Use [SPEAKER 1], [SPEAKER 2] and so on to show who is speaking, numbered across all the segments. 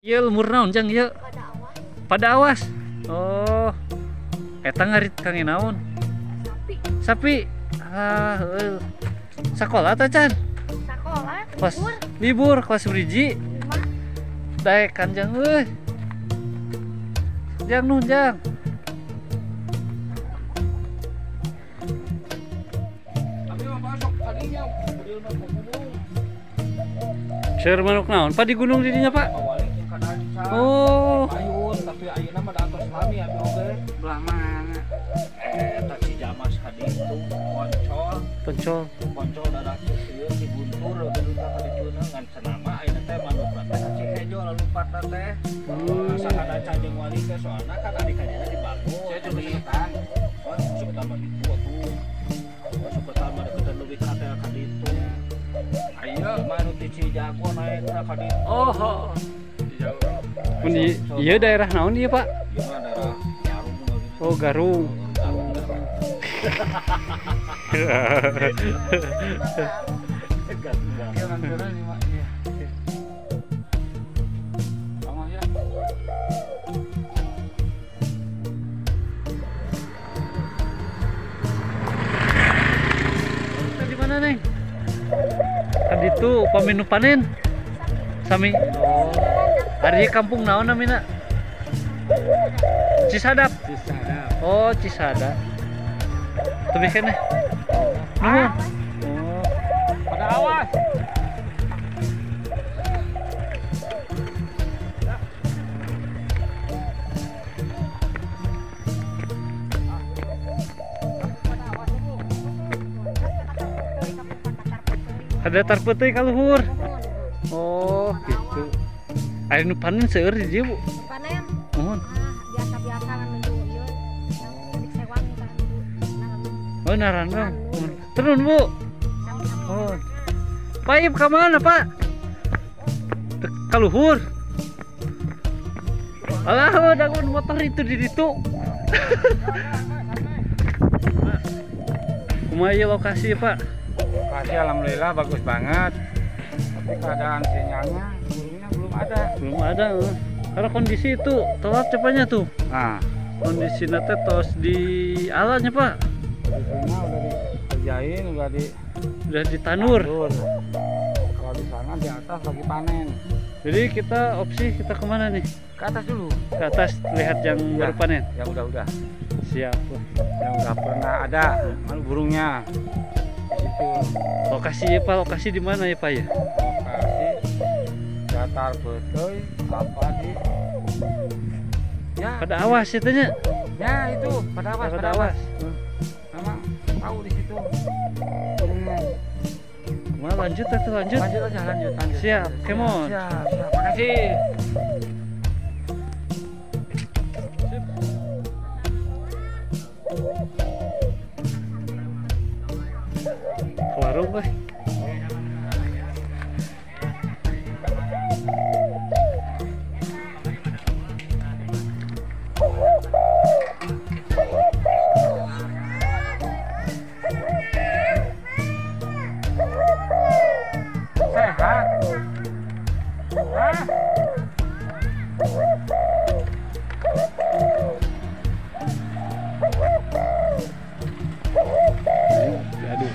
[SPEAKER 1] Ieu lemur naon jang ieu? Pada awas. Oh. Eta ngarit kangge naon? Sapi. Sapi. Ah, heueuh. Sakola teh can?
[SPEAKER 2] Sakola.
[SPEAKER 1] Kelas libur, kelas hiji. Daek kanjang euy. Jang nuhun jang. Seur manuk naon Pak di gunung didinya Pak? Oh.
[SPEAKER 3] Ayun, tapi ayeuna mah da atos lami abi oge.
[SPEAKER 4] Belah mana?
[SPEAKER 3] Eta Cijamas ka ditu, poncol.
[SPEAKER 1] Poncol.
[SPEAKER 3] Poncol darah ieu si Guntur geus ka dicuna ngan cenama ayeuna teh manukna teh ka Cihejo lalupatna teh. Asa kada jeung wali teh soalna kan ari kadieu dibangun.
[SPEAKER 4] Saya juga seketan.
[SPEAKER 3] Oh, seketan mah ditu atuh. Seketan mah deketan leuwih ka teh ka ditu. Ayeuna mah nu ti Cijago naek ka ditu.
[SPEAKER 1] Oh. Mun ieu daerah naon ieu Pak?
[SPEAKER 3] Ieu mah daerah Garung.
[SPEAKER 1] Oh, Garung. Di mana, Neng? Tadi tuh upami nu panen. Sami. Oh. Ari kampung naon namina? Cisadap.
[SPEAKER 4] Cisadap.
[SPEAKER 1] Oh, Cisadap. Tebih keneh. Nuhun. Oh.
[SPEAKER 4] Pada awas.
[SPEAKER 1] Ada tarpeuteui ka luhur. Oh, gitu. Aya nu panen seueur di dieu, Bu.
[SPEAKER 2] Panen.
[SPEAKER 1] Nuhun.
[SPEAKER 2] Biasa-biasa menuju ieu. Sewang kan.
[SPEAKER 1] Oh, narandang. Turun, Bu. Oh. Pak Ib ka mana, Pak? Ka luhur. Alah, dangun motor itu di ditu. Kumaha ieu lokasi, Pak?
[SPEAKER 4] Lokasi alhamdulillah bagus banget. Tapi keadaan sinyalnya burungnya belum ada.
[SPEAKER 1] Belum ada. Karena kondisi itu telat cepatnya tuh.
[SPEAKER 4] Nah,
[SPEAKER 1] kondisi teh tos di alatnya, Pak.
[SPEAKER 4] Kondisinya udah dikerjain, udah
[SPEAKER 1] ditanur.
[SPEAKER 4] Kalau di sana di atas lagi panen.
[SPEAKER 1] Jadi kita opsi kita kemana nih?
[SPEAKER 4] Ke atas dulu.
[SPEAKER 1] Ke atas lihat yang ya, baru panen.
[SPEAKER 4] Yang udah-udah.
[SPEAKER 1] Siap.
[SPEAKER 4] Yang udah pernah ada, malu burungnya. Itu.
[SPEAKER 1] Lokasi ya Pak, lokasi di mana ya Pak ya?
[SPEAKER 4] Lokasi datar betul apa di ya
[SPEAKER 1] pada awas ya tanya.
[SPEAKER 4] Ya itu pada awas, pada awas. Memang tahu di situ.
[SPEAKER 1] Mau lanjut atau lanjut?
[SPEAKER 4] Lanjut aja, lanjut.
[SPEAKER 1] Siap, come on.
[SPEAKER 4] Siap, siap. Makasih.
[SPEAKER 1] Sip. Ke warung, Pak.
[SPEAKER 4] Sehat. Hah?
[SPEAKER 1] Aduh,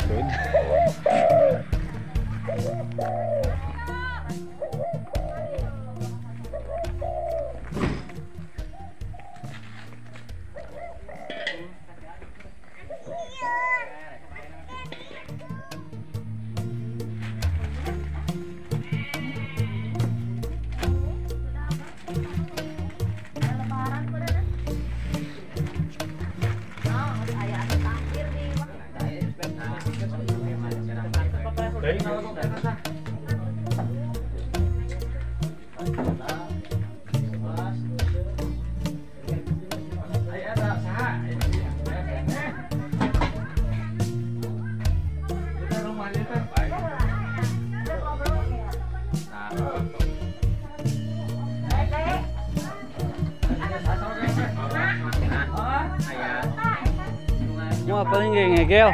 [SPEAKER 1] Mau apa nih ngegel?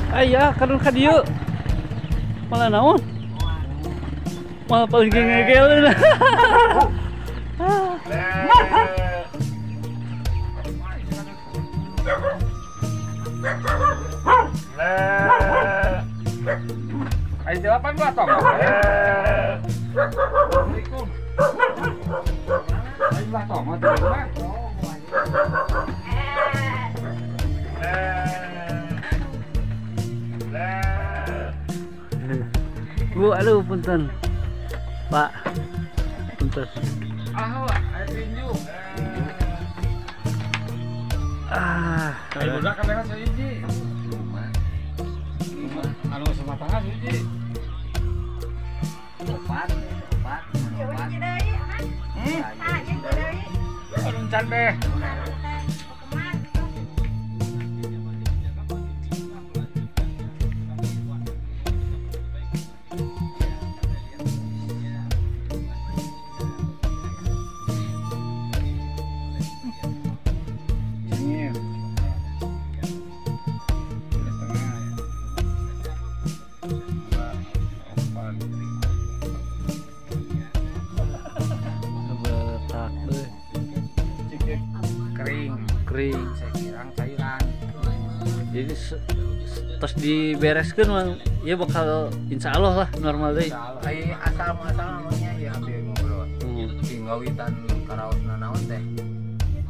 [SPEAKER 1] Aya kadun ka dieu. Malah naon? Malah paling ngegel.
[SPEAKER 4] Ayo jawaban gua tong. Assalamualaikum. Ayo lah tong, mah.
[SPEAKER 1] Bu, aduh punten. Pak. Punten.
[SPEAKER 4] Ah, aya tinju.
[SPEAKER 1] Ah,
[SPEAKER 4] ayo budak kan sahiji. Anu samatanga sahiji.
[SPEAKER 5] Opat.
[SPEAKER 4] Aduh can deh.
[SPEAKER 1] Kering,
[SPEAKER 4] saya kirang cairan.
[SPEAKER 1] Jadi terus dibereskan, ya bakal insya Allah lah normal deh.
[SPEAKER 5] Ai asal muasal namanya ya abdi ngobrol. Tinggawitan karaos nanaon teh.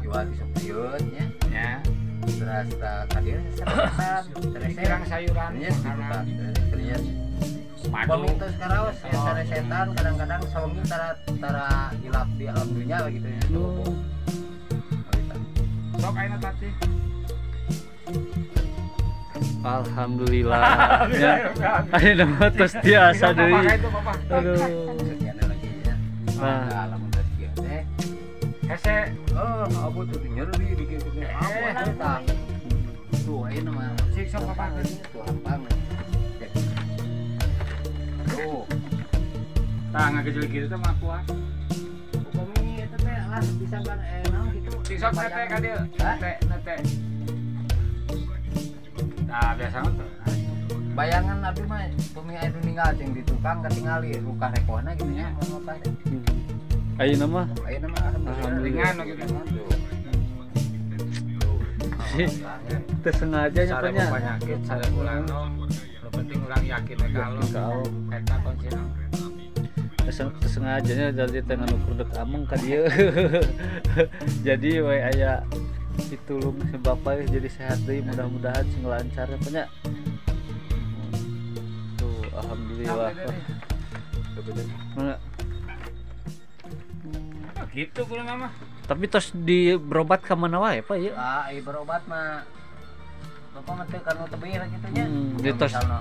[SPEAKER 5] Iwal disepiut nya.
[SPEAKER 4] Ya.
[SPEAKER 5] Terus ta kadir seresetan,
[SPEAKER 4] kirang sayuran
[SPEAKER 5] nya makanan. Terus pami tos karaos ya seresetan kadang-kadang sawengi tara hilap di alam dunya gitu ya.
[SPEAKER 4] Sok ayeuna tadi.
[SPEAKER 1] Alhamdulillah. Ya. Ayeuna mah tos tiasa deui. Aduh. Nah,
[SPEAKER 5] lamun tos kieu teh.
[SPEAKER 4] Hese.
[SPEAKER 5] Oh, abu tuh nyeri dikit teh. Tah. Tuh ayeuna mah
[SPEAKER 4] sik sok papa
[SPEAKER 5] tuh hampang. Tuh.
[SPEAKER 4] Tah ngagejel kitu teh mah kuat.
[SPEAKER 5] Upami eta teh lah bisa kan naon gitu.
[SPEAKER 4] Sok nete ka dieu. Nete. Nah, biasa mah tuh.
[SPEAKER 5] Bayangan abdi mah pemi aya nu ninggal jeung di tukang katingali rukah rekohna gitu nya mun apa.
[SPEAKER 1] Ayeuna mah
[SPEAKER 5] alhamdulillah
[SPEAKER 4] ringan gitu.
[SPEAKER 1] Teu sengaja nya nya.
[SPEAKER 4] Penyakit sarebu nu penting urang yakin we ka Allah. Eta kuncina.
[SPEAKER 1] Sengajanya jadi tengah nukur dek ameng ka dieu. Jadi we aya ditulung si bapak jadi sehat deui, mudah-mudahan sing lancar nya. Tuh alhamdulillah. Mana?
[SPEAKER 4] Gitu kudu mah.
[SPEAKER 1] Tapi tos di berobat ka mana wae Pak ieu?
[SPEAKER 5] Ah, ieu berobat mah bapak mah teu kanu tebih lah kitu nya.
[SPEAKER 1] Di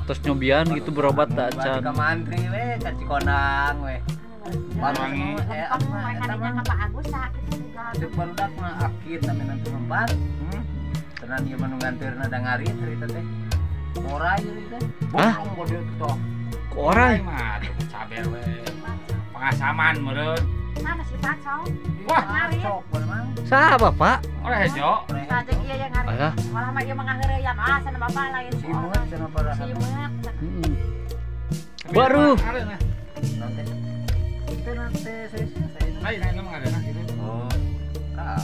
[SPEAKER 1] tos nyobian gitu berobat tak acan.
[SPEAKER 5] Ka mantri we, ka Cikonang we. Wangi
[SPEAKER 2] eta mah ka Pak Agus sakit juga.
[SPEAKER 5] Ceuk barudak mah akit namina teu nempat. Tenan ieu mah nu nganteurna da ngarit cerita teh. Orai ieu teh.
[SPEAKER 1] Hah?
[SPEAKER 5] Borong bodoh teh.
[SPEAKER 1] Orai
[SPEAKER 4] mah caber we. Pengasaman meureun.
[SPEAKER 2] Mana si Pacong?
[SPEAKER 4] Wah,
[SPEAKER 5] sok memang.
[SPEAKER 1] Saha Bapak?
[SPEAKER 4] Ora hejo.
[SPEAKER 2] Saja ieu yang ngarit. Malah mah ieu mah ngaheureuyam ah sana bapak lain.
[SPEAKER 5] Simeut cenah para.
[SPEAKER 2] Simeut.
[SPEAKER 1] Baru.
[SPEAKER 5] Nanti. Itu nanti saya.
[SPEAKER 4] Lain lain mah ngareuna gitu.
[SPEAKER 5] Oh. Ah.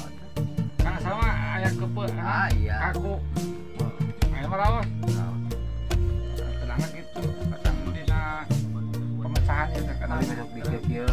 [SPEAKER 4] Kan sama aya kepe.
[SPEAKER 5] Ah iya.
[SPEAKER 4] Kaku. Aya mah raos. Tenangna gitu. Kacang dina pemecahan ieu teh kana
[SPEAKER 5] besok dikir-kir.